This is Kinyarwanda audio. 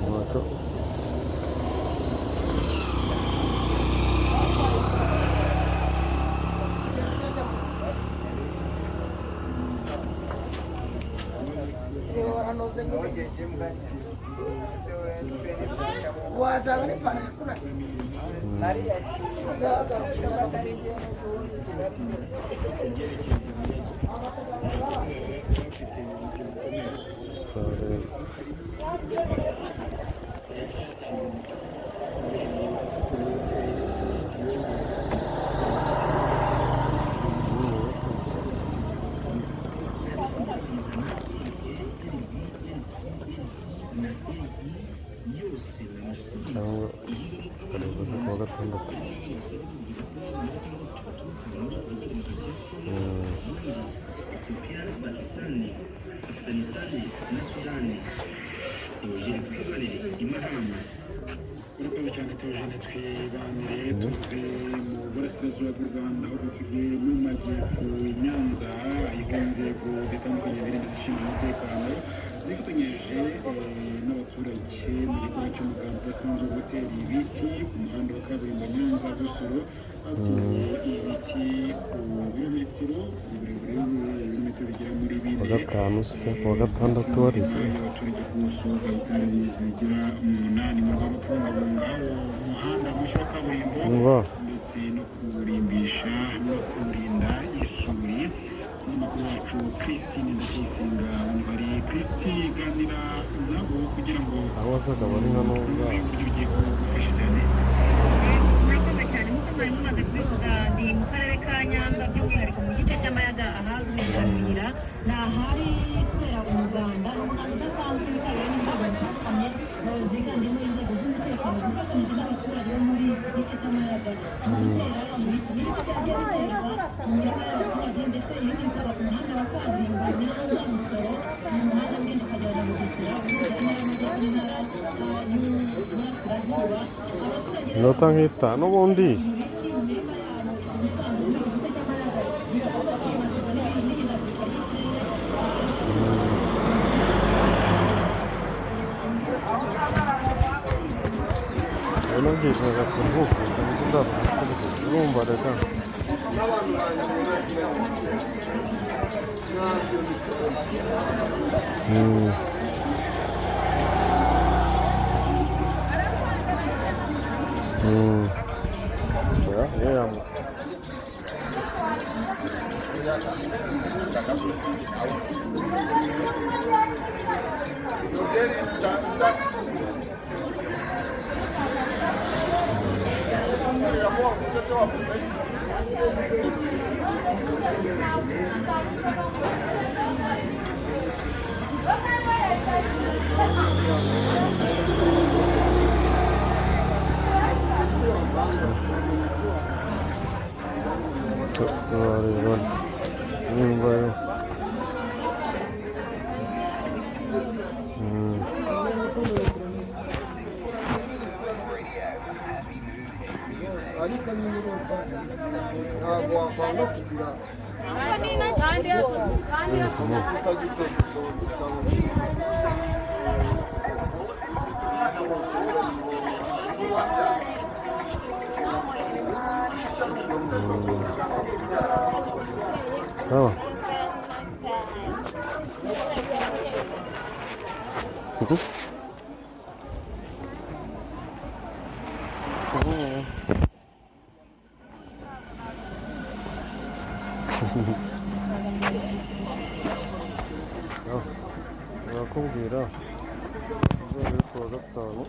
Ntacyo. Waranoze nyine wasanga n'ipantaro ikunaniye. Turareba. Cyangwa ukarebuza kuwa gatandatu. Urakoze cyane Theogene. Twibanire tuve mu burasirazuba bw'u Rwanda ahubwo tujye mu majyepfo i Nyanza, aho inzego zitandukanye zirimo izishinzwe umutekano zifatanyije n'abaturage mu gikorwa cy'umuganda udasanzwe wo gutera ibiti ku muhanda wa kaburimbo Nyanza Busoro. Bateye ibiti ku birometero, uburebure bw'ibirometero bigera muri Kuwa 4. gatanu se cyangwa kuwa gatandatu wari Abaturage ku buso bwa hegitari zigera mu 8 mu rwego rwo kubungabunga umuhanda mushya wa kaburimbo Umva. ndetse no kuwurimbisha no kuwurinda isuri. Umunyamakuru wacu Christine Ndacyayisenga hari. Christine, ganira nabo kugira ngo Aho wazaga bari hano. twumve uburyo bigiye kugufasha cyane. Murakoze cyane. Nk'uko mwari mumaze kubivuga, ndi mu karere ka Nyanza, by'umwihariko mu gice cy'Amayaga ahazwi nka Ruyira. Ni ahari kubera umuganda, umuganda udasanzwe witabiriwe n'inzego zitandukanye, ziganjemo inzego z'umutekano zifatanyije n'abaturage bo muri iki gice cy'Amayaga mu gutera ibiti birimo byagiye biterwa mu mirima y'abaturage, ndetse ibindi bikaba ku muhanda wa kaburimbo Nyanza Musoro, mu muhanda ugenda ukagera na Bugesera uhuza intara y'Amajyepfo n'intara y'Uburasirazuba. Abaturage Inota nk'itanu ubundi. Rero nabyifuzaga kuvuka ndetse ndaza kukubwira, urumva reka. Oya, niyo yambuka. Turareba nimba yo. Ariko nyine urumva ntabwo wakwanga kugura utagita gusohoka cyangwa. Sawa. Sawa. Nakubwira uzagere kuwa gatanu.